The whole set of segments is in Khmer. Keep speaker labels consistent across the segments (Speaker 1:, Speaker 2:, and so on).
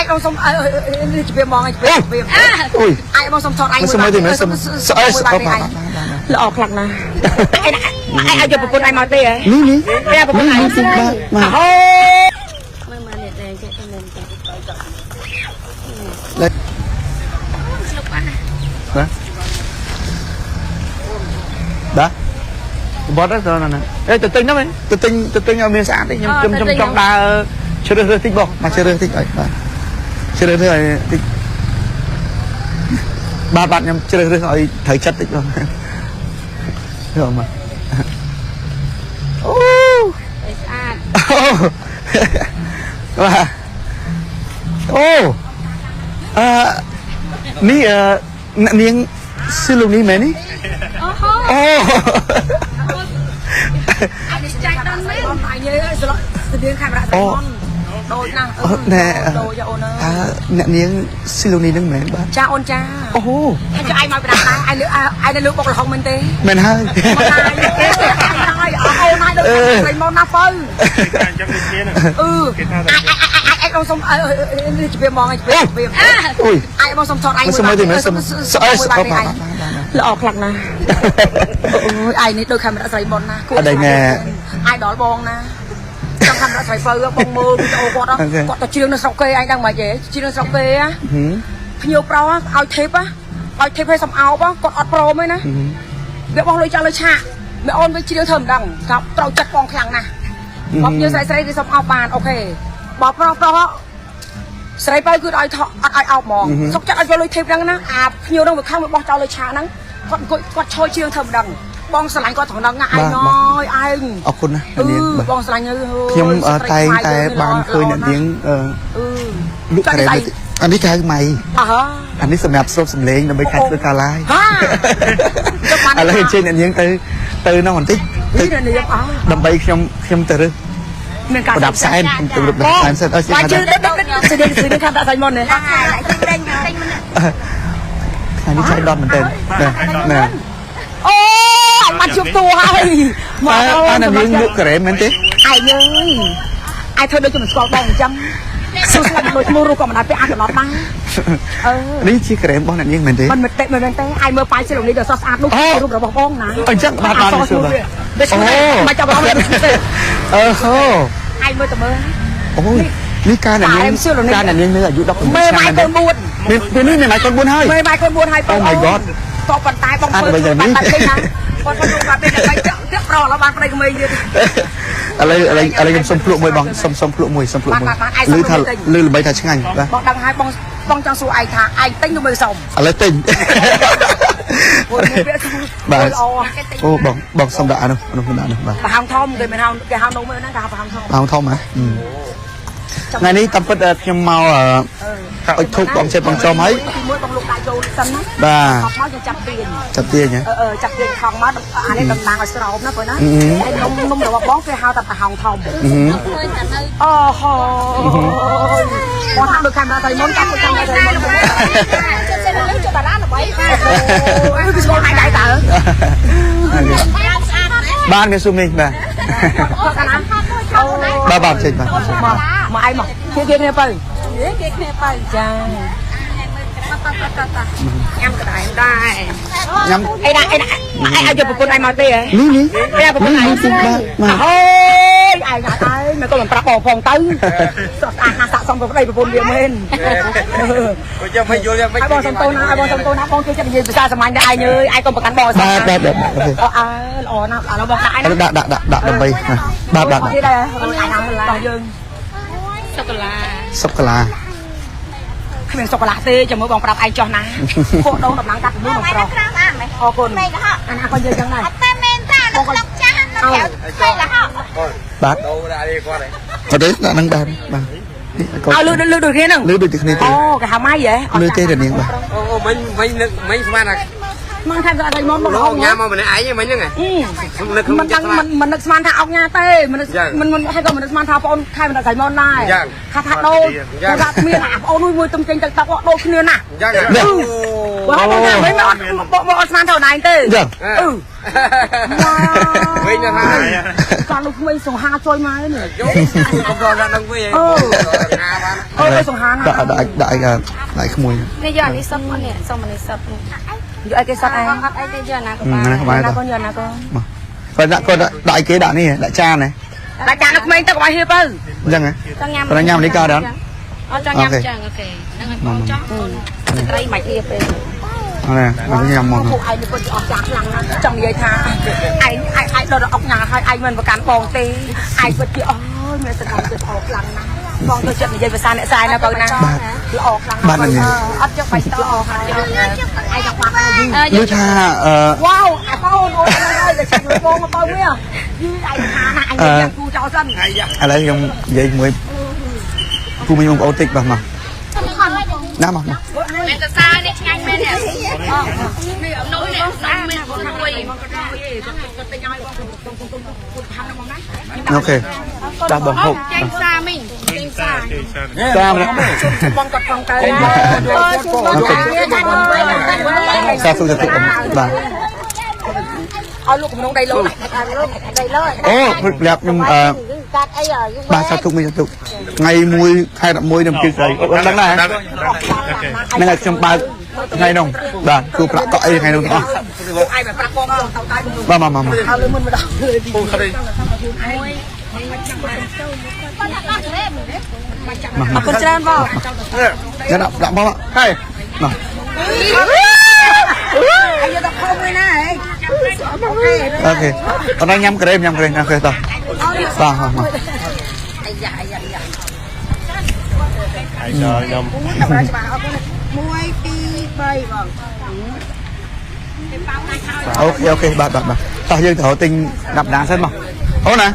Speaker 1: ឯងបងសុំនេះជម្រាបហ្មងឯងជម្រាបជម្រាប
Speaker 2: អូយ
Speaker 1: ឯងបងសុំថតឯង
Speaker 2: មិនសុំអីទេមែនសុំស្អីស្អប់បាទ
Speaker 1: ល្អខ្លាំងណាស់ឯងឯងឲ្យយកប្រពន្ធឯងមកទេហ៎
Speaker 2: នេះនេះ
Speaker 1: ពេលប្រពន្ធឯង
Speaker 2: នេះបាទបាទ
Speaker 1: អូ
Speaker 3: មើលមើលនេះដែរចេះតែមិនតែ
Speaker 2: លេ
Speaker 3: ស្លុកអា
Speaker 2: បាទបាទបត់ទៅណាអេទៅទិញហ្នឹងទៅទិញទៅទិញឲ្យមានស្អាតតិចខ្ញុំខ្ញុំខ្ញុំចង់ដើរជ្រើសរើសតិចបងមកជ្រើសរើសតិចឲ្យបាទជ្រើសរើសឲ្យតិចបាទបាទខ្ញុំជ្រើសរើសឲ្យត្រូវចិត្តតិចបងយកមកអូ
Speaker 3: ស្អាត
Speaker 2: អូបាទអូអឺនេះអឺអ្នកនាងស៊ីលូនីមែននេះ
Speaker 3: អូហូ
Speaker 2: អូ
Speaker 3: អានេះចាច់ដល់មែន
Speaker 1: បងឯងយើស្លក់ស្តៀងខាងរ៉ាក់សៃមុនដូចណាស់
Speaker 2: អូណែ
Speaker 1: ដូចអូនអើ
Speaker 2: តើអ្នកនាងស៊ីលូនីនឹងមែនបាទ
Speaker 1: ចាអូនចា
Speaker 2: អូហូ
Speaker 1: ហើយចុះឯងមកប្រាស់ដែរឯងលើឯងនៅលើបុកលហុងមែនទេ
Speaker 2: មែនហើយ
Speaker 1: មកដែរឯងហើយអូនហើយដូចស្រីមុនណាបើ
Speaker 4: អញ្ចឹងដូចគ្នាហ្នឹង
Speaker 1: អឺឯងឯងបងសុំនេះជម្រាបហ្មងឯងជម្រាបជម្រាប
Speaker 2: អូយ
Speaker 1: ឯងបងសុំថតឯង
Speaker 2: មិនសុំអីទេមែនសុំស្អីស្អប់បាទ
Speaker 1: ល្អខ្លាំងណាស់អូយឯងនេះដូចខេមរៈស្រីមុនណាឯងដល់បងណាចង់ខេមរៈស្រីពៅបងមើលវីដេអូគាត់គាត់ទៅជ្រៀងនៅស្រុកគេឯងដឹងមិនទេជ្រៀងនៅស្រុកគេភ្ញៀវប្រុសឲ្យធីបឲ្យធីបឲ្យសំអោបគាត់អត់ព្រមទេណាវាបោះលុយចាស់លើឆាកម៉ែអូនវាជ្រៀងធ្វើមិនដឹងថាត្រូវចិត្តបងខ្លាំងណាស់បងភ្ញៀវស្រីស្រីគេសំអោបបានអូខេបើប្រុសប្រុសស្រីពៅគឺឲ្យថអត់ឲ្យអោបហ្មងសុកចិត្តឲ្យយកលុយធីបហ្នឹងណាអាភ្ញៀវហ្នឹងវាខំវាបោះចោលលើឆាកហ្នឹងគាត់អង្គុយគាត់ឈរជ្រៀងធ្វើមិនដឹងបងស្រឡាញ់គាត់ត្រង់ហ្នឹងណាឯងអើយឯង
Speaker 2: អរគុណណាអ្នកនាងបាទ
Speaker 1: បងស្រឡាញ់
Speaker 2: ខ្ញុំតែងតែបានឃើញអ្នកនាងអឺ
Speaker 1: អឺ
Speaker 2: លក់ការ៉េមអានេះគេហៅម៉ៃ
Speaker 1: អើ
Speaker 2: អានេះសម្រាប់ស្រូបសំឡេងដើម្បីខាច់ធ្វើការឡាយ
Speaker 1: ហាចុះបាន
Speaker 2: ឥឡូវអញ្ជើញអ្នកនាងទៅទៅនោះបន្តិចទៅ
Speaker 1: នេះនាងអើ
Speaker 2: ដើម្បីខ្ញុំខ្ញុំទៅរើស
Speaker 1: មានការ
Speaker 2: ប្រដាប់សែនខ្ញុំទៅរើសប្រដាប់សែនសិនអើ
Speaker 1: បាទជឿដឹកដឹកស្តៀងស្តៀងខាងដាក់សៃមុននេះ
Speaker 3: ទិញទិញមិន
Speaker 2: ថ្ងៃនេះចៃដន្យមែនទែនណាណា
Speaker 1: អូអត់បានជួបតួហើយ
Speaker 2: តើតើអ្នកនាងលក់ការ៉េមមែនទេ
Speaker 1: ឯងអើយឯងធ្វើដូចជាមិនស្គាល់បងអញ្ចឹងសួរស្លាប់ដូចឈ្មោះរូបក៏មិនដែរពាក់អាកំណត់ដែរអឺ
Speaker 2: នេះជាការ៉េមរបស់អ្នកនាងមែនទេ
Speaker 1: មិនមិនទេមិនមែនទេឯងមើលប៉ាយសិលនេះដល់សោះស្អាតនោះរូបរបស់បងណា
Speaker 2: អញ្ចឹងបាទបាទសួរបាទ
Speaker 1: វាឈ្មោះមកចាប់អារម្មណ៍ទេ
Speaker 2: អឺហូ
Speaker 1: ឯងមើលតែមើល
Speaker 2: អូយនេះការអ្នកនាងការអ្នកនាងនៅអាយុ16
Speaker 1: មេ
Speaker 2: ឆ្នាំ
Speaker 1: ម៉ាយកូន4
Speaker 2: មានពេលនេះមានម៉ាយកូន4ហើយ
Speaker 1: មេម៉ាយកូន4ហើយ
Speaker 2: Oh my god
Speaker 1: ក៏ប៉ុន្តែបងធ្វើបានបាត់ទេណាគាត់ធ្វើបាត់ទេដើម្បីចាក់ទៀតប្រឡបានប្តីក្មេងទៀត
Speaker 2: ឥឡូវឥឡូវឥឡូវខ្ញុំសុំភ្លក់មួយបងសុំសុំភ្លក់មួយសុំភ្លក់មួយ
Speaker 1: បាទ
Speaker 2: ឮថា
Speaker 1: បាទឯងសុំភ្លក់មួយ
Speaker 2: ឮល្បីថាឆ្ងាញ់បាទ
Speaker 1: បងដឹងហើយបងបងចង់សួរឯងថាឯងទិញឬមើលសុំ
Speaker 2: ឥឡូវទិញ
Speaker 1: ព្រោះមានពាក្យ
Speaker 2: បាទ
Speaker 1: ល្អ
Speaker 2: អូបងបងសុំដាក់អានោះអានោះសុំដាក់អានោះបាទ
Speaker 1: ប្រហោងធំគេមិនហៅគេហៅនំហ្នឹងគេហៅប្រហោងធំ
Speaker 2: ហោងធំហ៎ថ្ងៃនេះតាមពិតខ្ញុំមកអុចធូបបងចិត្តបងចំហើយ
Speaker 1: ទីមួយបងលោកដាក់ចូលសិនណា
Speaker 2: បាទ
Speaker 1: ខំមកយើងចាប់ទាញ
Speaker 2: ចាប់ទាញហ៎
Speaker 1: អឺអឺចាប់ទាញខំមកអានេះតំណាងឲ្យស្រោមណាព្រោះណាហើយនំនំរបស់បងគេហៅថាប្រហោងធំ
Speaker 3: ឃើញតែនៅ
Speaker 1: អូហូបងថាដូចកាមេរ៉ាថៃមុនកាប់ដូចកាមេរ៉ាថៃមុន
Speaker 3: ចិត្តចេះលើចុះតារាល្បី
Speaker 1: អូយគឺស្គាល់ដៃដៃតើ
Speaker 3: បានស្អាតណាស់
Speaker 2: បានមានស៊ូមីងបាទ
Speaker 1: គាត់ណា
Speaker 2: បាទបាទចេញបាទ
Speaker 1: មកមកឯងមកគេគេគ្នាទៅ
Speaker 3: គេគ្នាទៅ
Speaker 1: ចា
Speaker 3: តតតត
Speaker 1: ញ៉ាំក្តែមដែរ
Speaker 2: ញ៉ាំ
Speaker 1: អីណាអីណាឯងឲ្យយកប្រពន្ធឯងមកទេហ៎
Speaker 2: នេះនេះ
Speaker 1: ពេលប្រពន្ធឯង
Speaker 2: នេះបាទបាទ
Speaker 1: អូយឯងអត់ឯងមិនក៏មិនប្រាប់បងផងទៅសោះស្អាតណាស់សាក់សមប្រប្តីប្រពន្ធវាមែន
Speaker 4: បើចាំមិនយល់យ៉ាងម៉េច
Speaker 1: ឲ្យបងសុំទោសណាឲ្យបងសុំទោសណាបងជួយចិត្តនិយាយភាសាសាមញ្ញដែរឯងអើយឯងកុំប្រកាន់បងសោះ
Speaker 2: បាទបាទបាទអូខេ
Speaker 1: អើអើល្អណាស់ឥឡូវបងដាក់ឯង
Speaker 2: ឥឡូវដាក់ដាក់ដាក់ដាក់ដើម្បីបាទបាទ
Speaker 1: ទៀតដែរឯងណាដល់យើង
Speaker 3: សូកូឡា
Speaker 2: សុកឡា
Speaker 1: គ្មានសូកូឡាទេចាំមើលបងប្រាប់ឯងចោះណាពួកដងតំណាងកាត់មួយបងប្រុស
Speaker 3: ក្រៅអាមែន
Speaker 1: អរគុណ
Speaker 3: មេលហក
Speaker 1: អាណាក៏និយាយចឹងដែរ
Speaker 3: អត់តែមែនតានៅក្នុងចាស់នៅក្រៅមេលហក
Speaker 2: បាទ
Speaker 4: ដូរដាក់នេះគាត់ឯង
Speaker 2: អត់ទេដាក់នឹងបានបាទនេះឲ្យកូន
Speaker 1: ឲ្យលឺលឺដូចគ្នាហ្នឹង
Speaker 2: លឺដូចតែគ្នាទេ
Speaker 1: អូគេហៅម៉ៃហ៎
Speaker 2: លឺទេរនាងបាទ
Speaker 4: អូអូមិញមិញនឹកមិញស្មានថា
Speaker 1: មកថែមស្អីមកមក
Speaker 4: លោកញ៉ាំមកម្នាក់ឯងមិញហ្នឹងនឹក
Speaker 1: មិនដឹងមិនមិននឹកស្មានថាអុកញ៉ាទេមិនមិនមិនហើយក៏មិននឹកស្មានថាបងអូនខែមិនដល់ស្រីមកដែរថាថាដូចថាគ្មានអាបងអូនមួយមួយទំចេញទឹកទឹកដូចគ្នាណា
Speaker 4: អញ្ចឹងអូ
Speaker 1: បងថាមិនអត់បងអត់ស្មានទៅណៃទេ
Speaker 2: ចឹង
Speaker 1: អឺ
Speaker 4: វិញទៅហើយ
Speaker 1: កាលនោះក្មេងសង្ហាជួយមកនេះ
Speaker 4: យកកុំរកដល់វិញ
Speaker 1: អូ
Speaker 4: ណាបាន
Speaker 1: អូសង្ហាណា
Speaker 2: ដាក់ដាក់ដាក់ដាក់ក្មួយ
Speaker 3: នេះយកអានេះសុទ្ធមកនេះសុំអានេះសុទ្ធនេះ
Speaker 1: យកអីគេសតឯង
Speaker 3: អត់អីទេយកណាក៏បាន
Speaker 2: ណាក្បែរ
Speaker 1: ណាកូនយកណាកូន
Speaker 2: មកគាត់ដាក់គាត់ដាក់អីគេដាក់នេះដាក់ចានហ៎
Speaker 1: ដាក់ចានដល់ក្មេងទៅកុំឲ្យហៀបទៅ
Speaker 2: អញ្ចឹងហ៎
Speaker 3: ចង់ញ៉ាំ
Speaker 2: គាត់ញ៉ាំនេះក៏ដល់
Speaker 3: អត់ចង់ញ៉ាំចឹងអូខេហ្នឹងឲ្យបងចង់អូនត្រីមិនហៀបទេ
Speaker 2: អរណាញ៉ាំមក
Speaker 1: ពួកឯងនេះគាត់អស់ចាស់ខ្លាំងណាស់ចង់និយាយថាឯងឯងឯងដល់អុកញ៉ាហើយឯងមិនប្រកាន់បងទេឯងពិតជាអូយមានសកម្មភាពល្អខ្លាំងណាស់បងទៅចិត្តនិយាយភាសាអ្នកស្រែណាបងណាល្អខ្លាំង
Speaker 2: បាទនេះ
Speaker 1: អត់យកបាយតល្អហើយឯងចង់បាក់ហើយ
Speaker 2: ឮថាអឺ
Speaker 1: វ៉ាវអាបងអូនហើយតែចាំបងមកបើវាយឺឯងថាណាអញយកគូចោលសិន
Speaker 2: ឥឡូវខ្ញុំនិយាយជាមួយគូមីបងប្អូនតិចបាទមកណាមកមក
Speaker 3: មែនតសានេះឆ្ងាញ់មែននេះនេះនោះនេះស្អាតមែនមួយ
Speaker 2: អូខេដាក់បងហូប
Speaker 3: ចេញសាមីងចេញសា
Speaker 2: តាមណា
Speaker 1: បងគាត់ផងទៅ
Speaker 2: សាសុទៅបាទ
Speaker 1: ឲ្យលោកក្នុងដៃលោ
Speaker 3: ដៃលើ
Speaker 2: អូប្រាប់ខ្ញុំអឺ
Speaker 3: កាត់អីហើយ
Speaker 2: បាទសាទុកមីសាទុកថ្ងៃ1ខែ11ខ្ញុំជិះស្រីអូដឹងដែរហ្នឹងហើយខ្ញុំបើកថ្ងៃនោះបាទគូប្រាក់កក់អីថ្ងៃនោះទាំងអស់
Speaker 1: ឯងមកប្រាប់បងទៅតែ
Speaker 2: បាទមកមក
Speaker 1: ហើយលើមុនមកដល់
Speaker 4: ពូស្រី
Speaker 1: អរគុណច្រើនបង
Speaker 2: ញ៉ាំដាក់មកហើយមក
Speaker 1: ឯងយកទៅខំមួយណាហ៎
Speaker 2: អូខេអត់ញ៉ាំក្រែមញ៉ាំក្រែមអូខេតោះបាទមក
Speaker 1: អាយ៉ាអាយ៉ាអាយ៉ា
Speaker 5: ហើយខ្ញុំ
Speaker 1: ច្បាស់អរគុណ1 2 3បង
Speaker 2: អូខេអូខេបាទបាទបាទតោះយើងទៅទិញដាប់ដាសិនមកអូនណា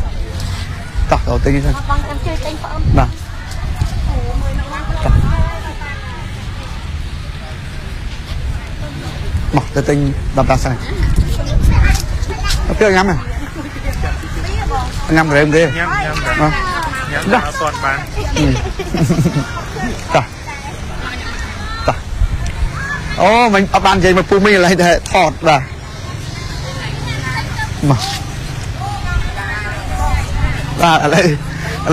Speaker 2: តោះទៅទិញសិន
Speaker 3: បងចាំជួយទិញបង
Speaker 2: បាទមកទៅទិញដាប់ដាសិនអត់ពេលញ៉ាំទេញ៉ាំក្រែមទេ
Speaker 5: ញ៉ាំញ៉ាំញ៉ាំអត់ទាន់បាន
Speaker 2: តោះតោះអូមិនអត់បាននិយាយមកពូមីឥឡូវតែថតបាទមកបាទឥ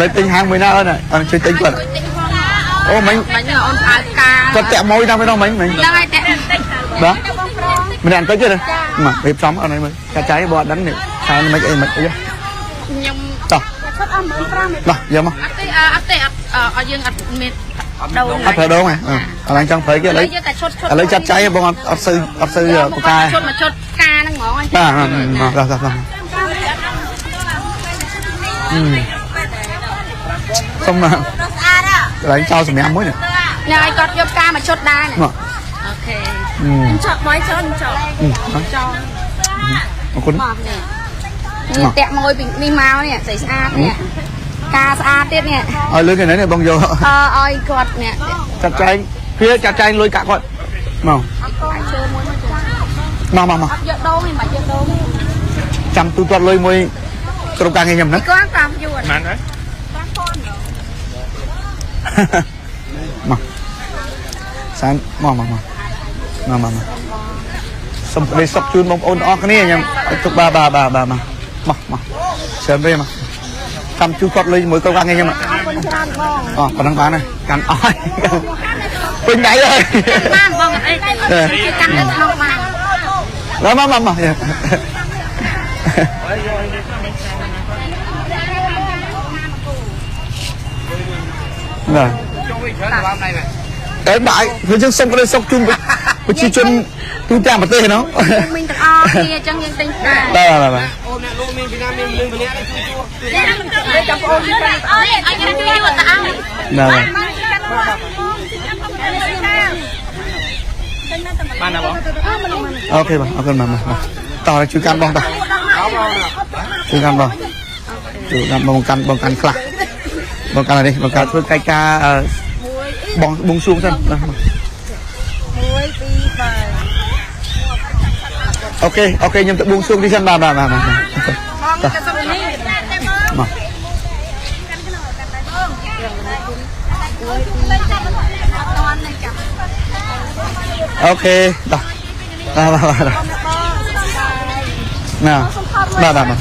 Speaker 2: ឡូវទិញហាងមួយណាអូនអូនជួយទិញគាត់អូមិញ
Speaker 3: មិញអូនផ្អើផ្កា
Speaker 2: គាត់តាក់ម៉ួយតាមឯនោះមិញមិញ
Speaker 3: ហ្នឹងហើយតាក់តិច
Speaker 2: បាទម្នាក់បន្តិចទេណាមករៀបចំអូនឲ្យមើលកាចៃបើអត់ដឹងនេះខែមិនអីមិនអី
Speaker 3: ខ្ញុំ
Speaker 2: តោះ
Speaker 3: ឈុតអស់15000
Speaker 2: បាទយកមក
Speaker 3: អត់ទេអត់ទេអត់ឲ្យយើងអត់មានដូង
Speaker 2: អត់ប្រើដងហ៎ឥឡូវចង់ប្រើគេឥឡូវ
Speaker 3: យកតែឈុតឈុត
Speaker 2: ឥឡូវចាត់ចៃបងអត់សូវអត់សូវពូកែ
Speaker 3: ឈុតមួយឈុតផ្កាហ្នឹងហ្មង
Speaker 2: បាទមកដល់ដល់សុំមកកន្លែងចោលសម្រាប់មួយនេះ
Speaker 3: ណែឲ្យគាត់យកផ្កាមួយឈុតដែរ
Speaker 2: មក
Speaker 3: អូខេចប់មកចោលចោលចោល
Speaker 2: អរគុណ
Speaker 3: មកនេះនេះតាក់មួយពីនេះមកនេះស្អីស្អាតនេះការស្អាតទៀតនេះ
Speaker 2: ឲ្យលុយគេនេះបងយក
Speaker 3: អឺឲ្យគាត់នេះ
Speaker 2: ចាត់ចែងវាចាត់ចែងលុយកាក់គាត់មក
Speaker 3: ឈើមួយមក
Speaker 2: មកមកមក
Speaker 3: អត់យកដូងទេមិនយកដូងទេ
Speaker 2: ចាំទូទាត់លុយមួយក្រុមការងារខ្ញុំណា
Speaker 3: គាត់5យួន
Speaker 5: បានហើយ
Speaker 2: មកសានមកមកមកមកមកមកសូមក្តីសុខជូនបងប្អូនទាំងអស់គ្នាខ្ញុំទុកបាទបាទបាទបាទមកមកមកច្រើនវិញមកចាំជួយគាត់លុយជាមួយក្រុមការងារខ្ញុំ
Speaker 3: អរគុណច្រើនបង
Speaker 2: អូប៉ុណ្ណឹងបានហើយកាន់អស់ពេញដៃហើយ
Speaker 3: បានបងអីគេកាន់នៅក្នុងបាន
Speaker 2: មកមកមក បាទ
Speaker 4: ចូលវិញច្រើនបានដៃមែន
Speaker 2: តែដាក់គឺយើងសុំក្តីសុខជូនប្រជាជនទូទាំងប្រទេសហ្នឹង
Speaker 3: មីងទាំងអស់គ្នាអញ្ចឹងយើងទិញផ្កា
Speaker 2: បាទបាទបាទ
Speaker 4: អូនអ្នកលោកមានពីណាមានលឿងម្នាក់ជួយជួ
Speaker 1: ចាំបងអូន
Speaker 3: អើយឲ្យខ្ញុំជួយយកតាអើយ
Speaker 2: បាទ
Speaker 5: បានណាបង
Speaker 2: អូខេបាទអរគុណបាទបាទតោះជួយកាន់បងតោះជួយកាន់បងជួយកាន់បងកាន់បងកាន់ខ្លះបងកាន់នេះបងកាន់ធ្វើកិច្ចការបងបងសួងសិន
Speaker 1: 1 2 3
Speaker 2: អូខេអូខេខ្ញុំទៅបួងសួងទីសិនបាទបាទបាទបាទ
Speaker 3: បងទៅសុំនេះ
Speaker 2: មក អូខេដោះបាទបាទណាបាទបាទ
Speaker 6: បង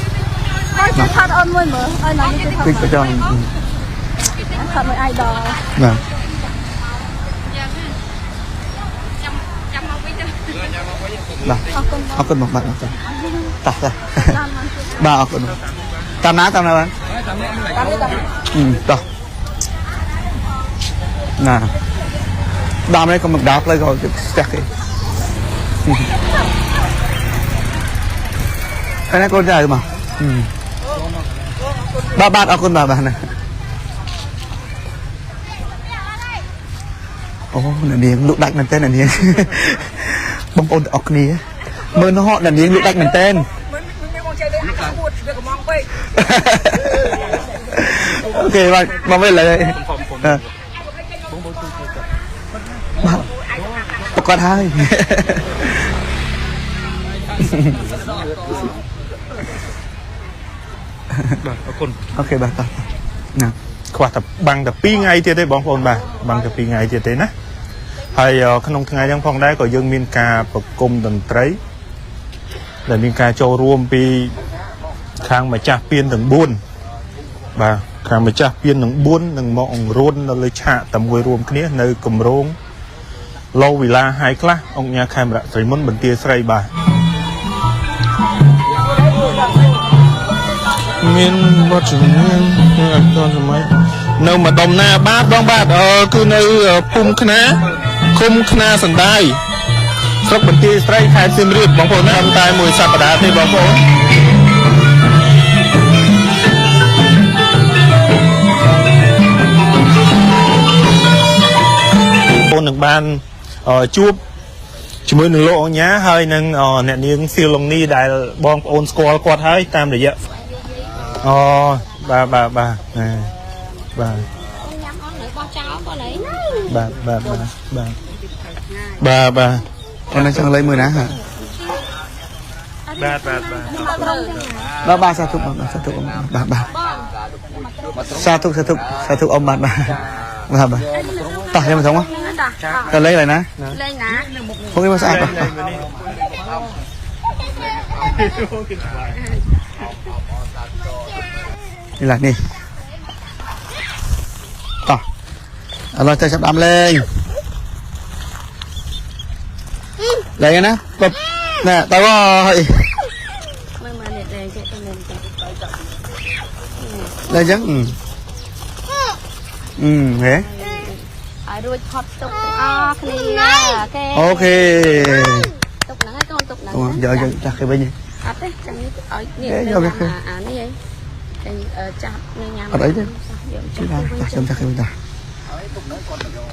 Speaker 6: ជួយថតអូនមួយមើលឲ្យណាជួយថត
Speaker 2: ពីចង់
Speaker 6: ថតមួយ idol
Speaker 2: បាទ
Speaker 3: ចាំមកវិញទៅ
Speaker 2: បាទអរគុណបងបាទអរគុណតោះបាទអរគុណតាមណាតាមណាបាទតោះណាដើមនេះក៏មកដល់ផ្លូវក៏ស្ទះគេအဲ့ဒါကိုကြားရမှာបាទបាទអរគុណបាទបាទណាអូអ្នកនាងលក់ដាច់មែនតើអ្នកនាងបងប្អូនទាំងអស់គ្នាមើលនោះអ្នកនាងលក់ដាច់មែនតើ
Speaker 1: មិនបងចេះទេអាចស្គួតវាកំងពេក
Speaker 2: អូខេបាទមកវិញឡើយបាទប្រកាសហើយ
Speaker 5: បាទអរគុណ
Speaker 2: អូខេបាទតោះណា
Speaker 5: ខ្វះតែបាំងតែ2ថ្ងៃទៀតទេបងប្អូនបាទបាំងតែ2ថ្ងៃទៀតទេណាហើយក្នុងថ្ងៃហ្នឹងផងដែរក៏យើងមានការប្រគំតន្ត្រីដែលមានការចូលរួមពីខាងម្ចាស់ពានទាំង4បាទខាងម្ចាស់ពានទាំង4នឹងមកអង្រួននៅលើឆាកតែមួយរួមគ្នានៅគម្រោងឡូវីឡាហៃខ្លះអង្គញាខេមរៈស្រីមុនបន្ទាយស្រីបាទមានវត្តមានអត់ទាន់សម័យនៅម្ដុំណាបាទបងបាទគឺនៅភូមិខ្នាឃុំខ្នាសណ្ដាយស្រុកបន្ទាយស្រីខេត្តសៀមរាបបងប្អូនណាតែមួយសប្តាហ៍ទេបងប្អូនបងនឹងបានជួបជាមួយនឹងលោកអញ្ញាហើយនឹងអ្នកនាងសៀលឡុងនីដែលបងប្អូនស្គាល់គាត់ហើយតាមរយៈអូបាទបាទបាទបាទ
Speaker 3: ញ៉ាំអត់នៅបោះចោលគាត់ហើយ
Speaker 5: បាទបាទបាទបាទបាទបាទ
Speaker 2: អូនចង់លេងមើលណា
Speaker 5: បាទបាទបាទ
Speaker 2: បាទបាទសាធុបាទសាធុបាទបាទសាធុសាធុសាធុអ៊ំបាទបាទបាទបាទតោះខ្ញុំមកត្រង់មកតើលេងឡើយណា
Speaker 3: លេងណា
Speaker 2: ពួកគេមកស្អាតបាទនេះឡានេះតោះឥឡូវទៅចាប់ដើមលេងលេងណាបណែតើហើយ
Speaker 3: មើលមើលនេះលេងចេះទៅលេងចេះ
Speaker 2: លេងចឹងហេ
Speaker 3: ឲ្យរួចថតទុកទាំងអស់គ្នាគេ
Speaker 2: អូខេ
Speaker 3: ទុកហ្នឹងហើយកូនទុកហ្នឹង
Speaker 2: យកយកចាស់គេវិញ
Speaker 3: អត់ទេចាំនេះឲ្យនេះអានេះឯងចាប់ញ៉ាំ
Speaker 2: អត់អីទេ
Speaker 3: យក
Speaker 2: ចាស់ចាំចាស់គេវិញតា